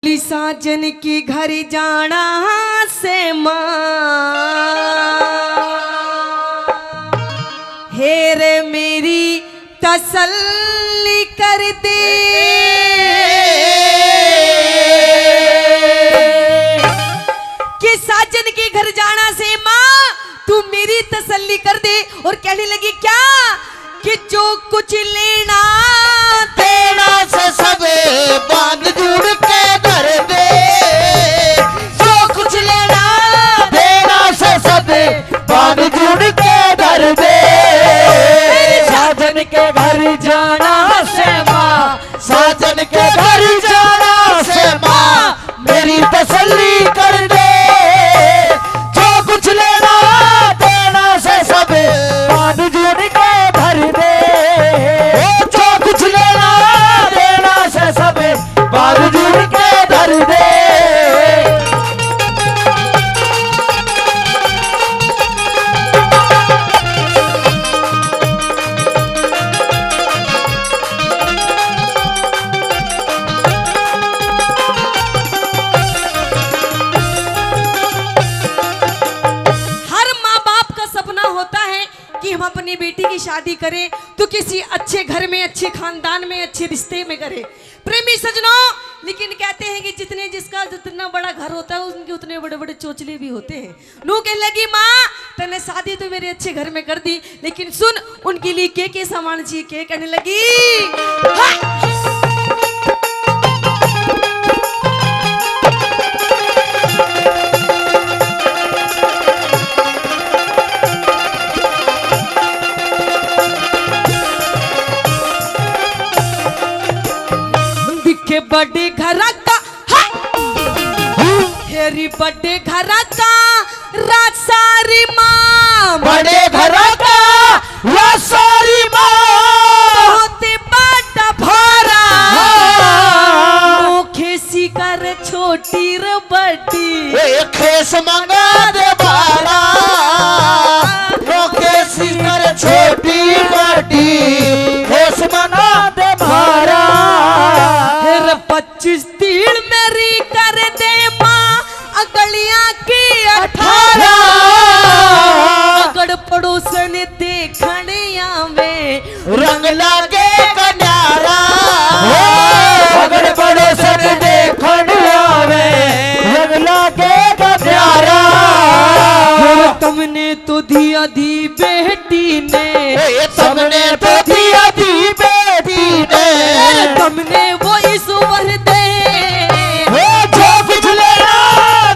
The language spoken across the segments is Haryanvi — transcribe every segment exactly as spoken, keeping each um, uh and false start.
बोली, साजन के घर जाना से माँ, हे रे मेरी तसल्ली कर दे। कि साजन के घर जाना से माँ, तू मेरी तसल्ली कर दे। और कहने लगी क्या कि जो कुछ लेना देना से सब बांध जोड़ के धर दे, जो कुछ लेना देना से सब बांध जोड़ के धर दे। साजन के घर जाना से माँ, साजन के घर जाना से माँ, मेरी तसल्ली कर दे। जो कुछ लेना देना से सब बांध जोड़ के धर दे। ओ, जो कुछ लेना देना से सब बांध जोड़ के धर दे। हर माँ बाप का सपना होता है कि हम अपनी बेटी की शादी करें तो किसी अच्छे घर में, अच्छे खानदान में, अच्छे रिश्ते में करें। प्रेमी सजनों, लेकिन कहते हैं कि जितने, जिसका जितना बड़ा घर होता है, उनके उतने बड़े बड़े चोचले भी होते हैं। नू कहने लगी, माँ, तन्ने शादी तो मेरे अच्छे घर में कर दी, लेकिन सुन, उनके लिए के के सामान चाहिए, के कहने लगी। हाँ। दिखे बड़े घर का, हाँ। फेरी बड़े घर का रासा री माँ, बड़े घर का रासा री माँ। बहुत बड़ा भारा। हाँ। ओ खेसी कर छोटी रे बड़ी। ए, खेस मंगा दे भारा। ओ खेसी कर छोटी बड़ी। खेस मंगा दे भारा। फिर पच्चीस तीन मेरी कर दे माँ, अगलियां की अठारह। अगड़ पड़ोसन देखण आवे, रंग लागे कन्यारा। अगड़ पड़ोसन देखण आवे, रंग लागे कन्यारा। तमने तो दिया दी बेटी ने, ए, तमने तो दिया दी बेटी ने, तमने वो ईश्वर दे। ए, जो कुछ लेना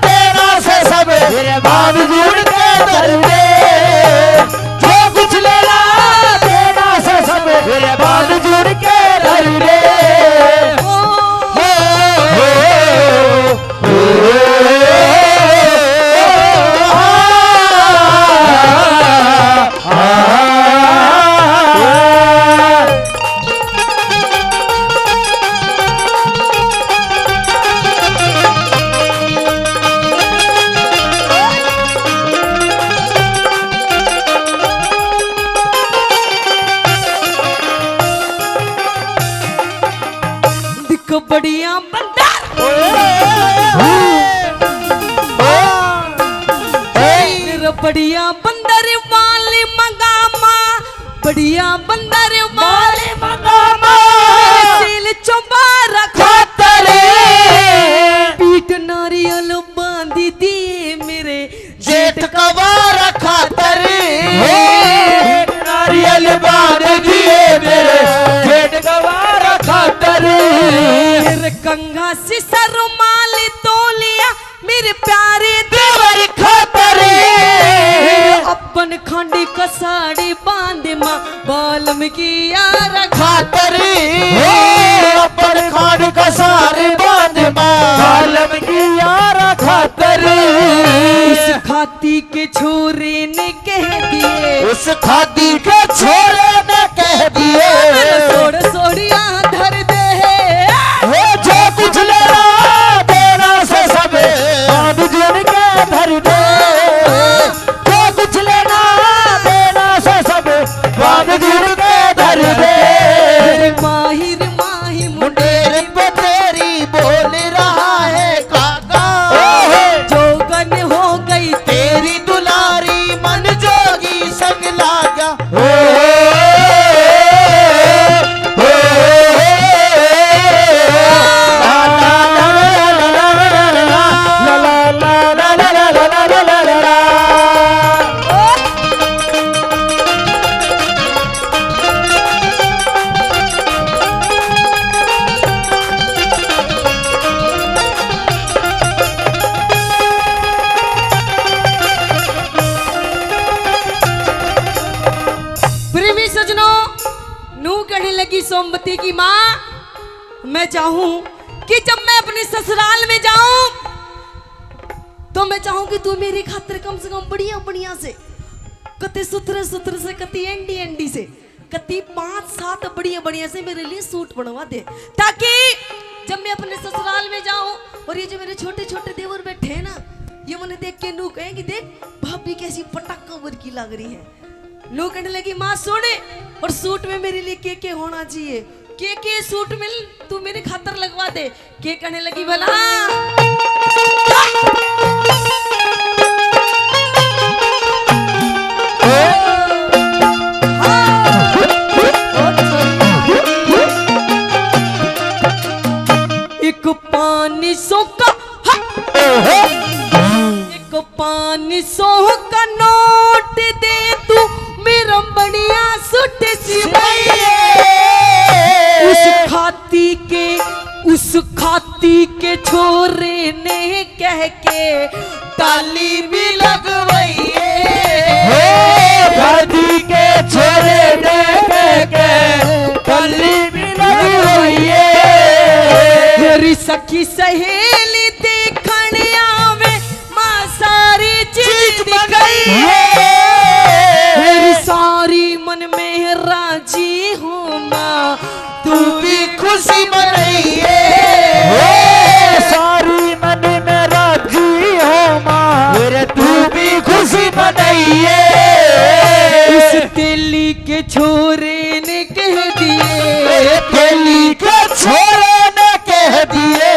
देना से सब मेरे बांध जोड़ के धर दे। जो कुछ लेना देना से सब मेरे बांध जोड़ के धर दे। ओ, ओ, ओ, ओ। दिख बढ़िया बंदर। तेरा बढ़िया बंदर वाली मंगामा, बढ़िया बंदर वाली मंगामा। सील चुबारा खातर। पीठ नारियल बांधी दिए मेरे जेठ कवारा खातर। हो, नारियल बांध दिए मेरे जेठ कवारा खातर। मेरे कंघा सिसा रुमाल तौलिया मेरे प्यारे देवर खातर। अपन खांडी कसाड़ी बांध माँ बालम की यार खातर। हो, अपन खांडी कसाड़ी बांध माँ बालम की यार खातर। इस खाती के छोरे ने कह दिए, उस खादी के छोरे ने कह दिए। सोड़ सोड़िया धर दे। हो, जो कुछ लेना देना से सब बांध जोड़ के धर दे। जो कुछ लेना देना से सब बांध जोड़ के धर दे। माहिर माही मुंडेर पे तेरी बोल रहा। ती की माँ, मैं चाहूँ कि जब मैं अपने ससुराल में जाऊँ, तो मैं चाहूँ कि तू मेरी खातिर कम से कम बढ़िया बढ़िया से, कति सुथरे सुथरे से, कति एंडी एंडी से, कति पांच सात बढ़िया बढ़िया से मेरे लिए सूट बनवा दे, ताकि जब मैं अपने ससुराल में जाऊँ और ये जो मेरे छोटे छोटे देवर बैठे हैं ना, ये मने देख के नू कहेंगे, "देख, भाभी कैसी पटाखा वर्गी लग रही है।" नू कहने लगी, "माँ सुन, और सूट में मेरे लिए के के होना चाहिए, के के सूट में तू मेरे खातर लगवा दे।" के कहने लगी भला? एक पाँच सौ का, एक पाँच सौ का नोट दे तू, मेरा बढ़िया सूट सिवाइए। उस खाती के, उस खाती के छोरे ने कह के ताली भी लगवाइए। हे खाती के छोरे ने कह के ताली भी लगवाइए। मेरी सखी सहेली देखण आवे, माँ सारी चीज चीज दिखाई है। मेरी सारी मन में राजी हूँ माँ, तू भी खुशी मनाइए। हे सारी मन में राजी हूँ माँ, मेरे तू भी खुशी मनाइए। उस तेली के छोरे ने कह दिए, ए, तेली के छोरे ने कह दिए।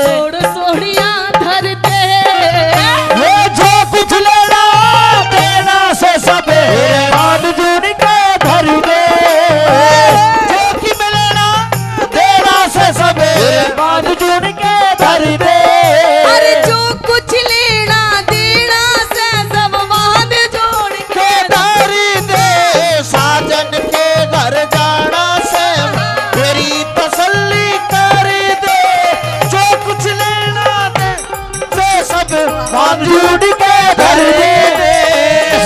सोड़ सोड़िया धर दे। हे जो कुछ लेना देना से सब, हे बांध जोड़ के धर दे। जो कि मिलना देना से सब, हे बांध जोड़ के धर दे। अरे जो कुछ लेना देना से सब, बांध जोड़ के धर दे। साजन के घर जाना से मेरी तसल्ली कर दे। जो कुछ लेना दे से सब बांध जोड़ के धर दे।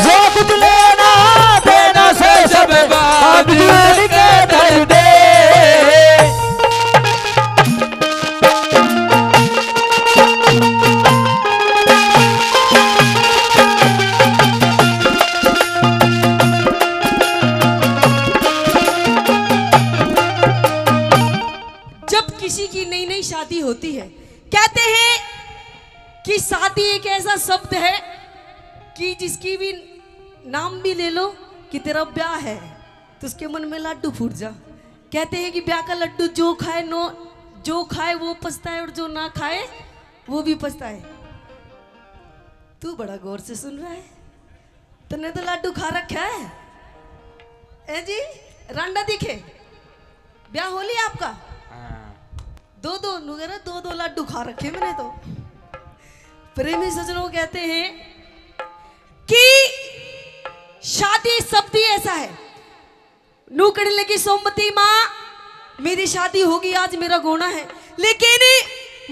जो कुछ लेना देना से सब बांध जोड़ के धर दे। जब किसी की नई नई शादी होती है, कहते हैं कि शादी एक ऐसा शब्द है कि जिसकी भी नाम भी ले लो कि तेरा ब्याह है, तो उसके मन में लाडू फूट जा। कहते हैं कि ब्याह का लड्डू जो खाए नो, जो खाए वो पछताए और जो ना खाए वो भी पछताए। तू बड़ा गौर से सुन रहा है, तन्ने तो लाडू खा रखा है। ए जी, रांडा दिखे, ब्याह हो लिया आपका? हाँ। दो दो, नु कह रहा, दो दो लाडू खा रखे मैंने तो। प्रेमी सज्जनों, कहते हैं कि शादी शब्द ही ऐसा है। नू कहने लगी, "सोमवती माँ, मेरी शादी होगी, आज मेरा गोना है, लेकिन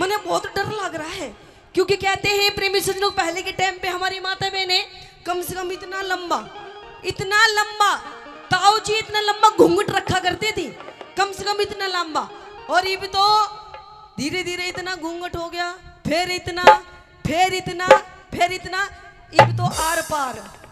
मने बहुत डर लग रहा है, क्योंकि कहते हैं प्रेमी सज्जनों, पहले के टाइम पे हमारी माता बहनें कम से कम इतना लंबा, इतना लंबा, ताऊ जी इतना लंबा घूंघट रखा करती थी, कम से कम इतना लंबा, और इब तो धीरे धीरे इतना घूंघट हो गया, फिर इतना, फिर इतना, फिर इतना, इब तो आर पार,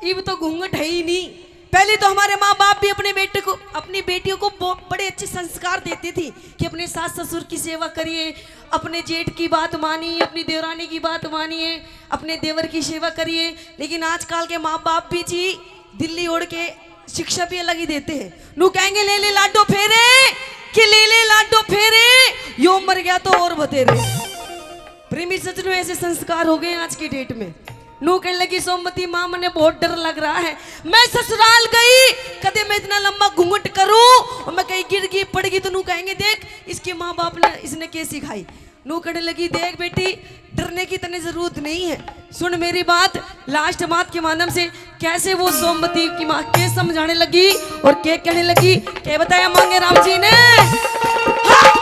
इब तो घूंघट है ही नहीं।" पहले तो हमारे माँ बाप भी अपने बेटे को, अपनी बेटियों को बो-, बड़े अच्छे संस्कार देते थे कि अपने सास ससुर की सेवा करिए, अपने जेठ की बात मानिए, अपनी देवरानी की बात मानिए, अपने देवर की सेवा करिए। लेकिन आजकल के माँ बाप भी जी दिल्ली ओढ़ के शिक्षा भी अलग ही देते हैं। नू कहेंगे, "ले ले लाडो फेरे, कि ले ले लाडो फेरे, यो मर गया तो और बतेरे।" प्रेमी सज्जनों, ऐसे संस्कार हो गए आज की डेट में। नू कहने लगी, "सोमवती माँ, मने बहुत डर लग रहा है, मैं ससुराल गई, कदे मैं इतना लंबा घूंघट करूं और मैं कहीं गिर गई पड़ गई तो नू कहेंगे, 'देख इसके माँ बाप ने, इसने के सिखाई।'" नू कहने लगी, "देख बेटी, डरने की तने जरूरत नहीं है, सुन मेरी बात, लास्ट बात के माध्यम से।" कैसे वो सोमवती की माँ के समझाने लगी और के कहने लगी, के बताया मांगे राम जी ने? हाँ।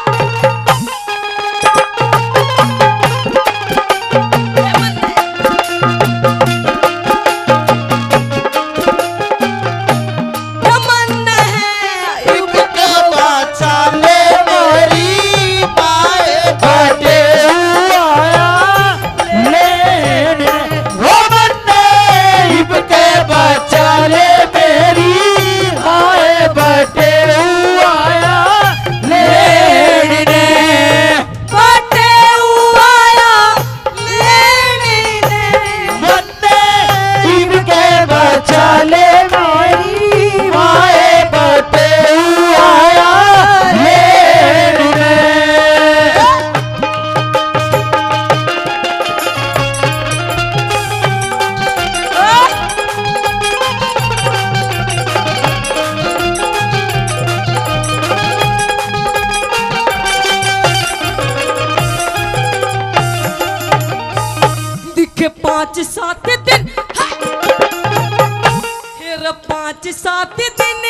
के पाँच सात दिन, फिर पाँच सात दिन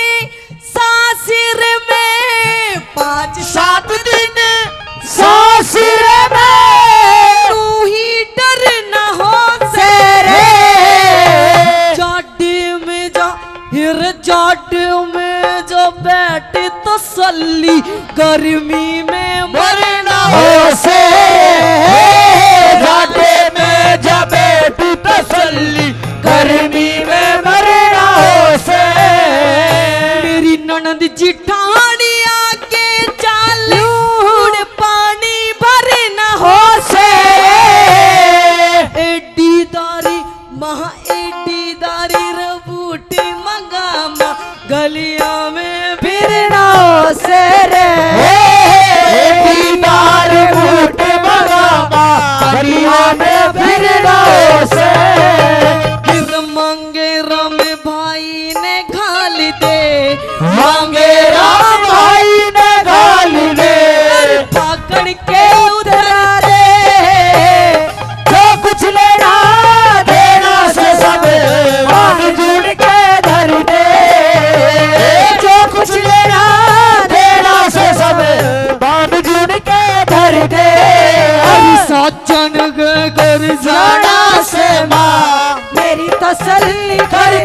सासर में, पाँच सात दिन सासर में, तू ही डर ना हो से रे। जाड़े में जा, फिर जाड़े में जा बैठ तसल्ली, गर्मी में मरना हो से। जाड़े में जा बैठ तसल्ली, गर्मी में मरना हो से। मेरी ननद जिठानी आके चाल, उड़ पानी भरना हो से। एडी दारी, महा एडी दारी रे बूट मंगा मा, गलियां में फिरना हो से रे। एडी दारी बूट मंगा मा, गलियां में फिरना हो से। किस मांगे राम भाई ने घाल दे, मांगे राम भाई ने घाल दे। अरे पाकड़ के उतरा दे, जो कुछ लेना देना से सब बांध जुड़ के धर दे। जो कुछ लेना देना से सब बांध जुड़ के धर दे। अरे साजन के घर जाना से माँ मेरी तसल्ली कर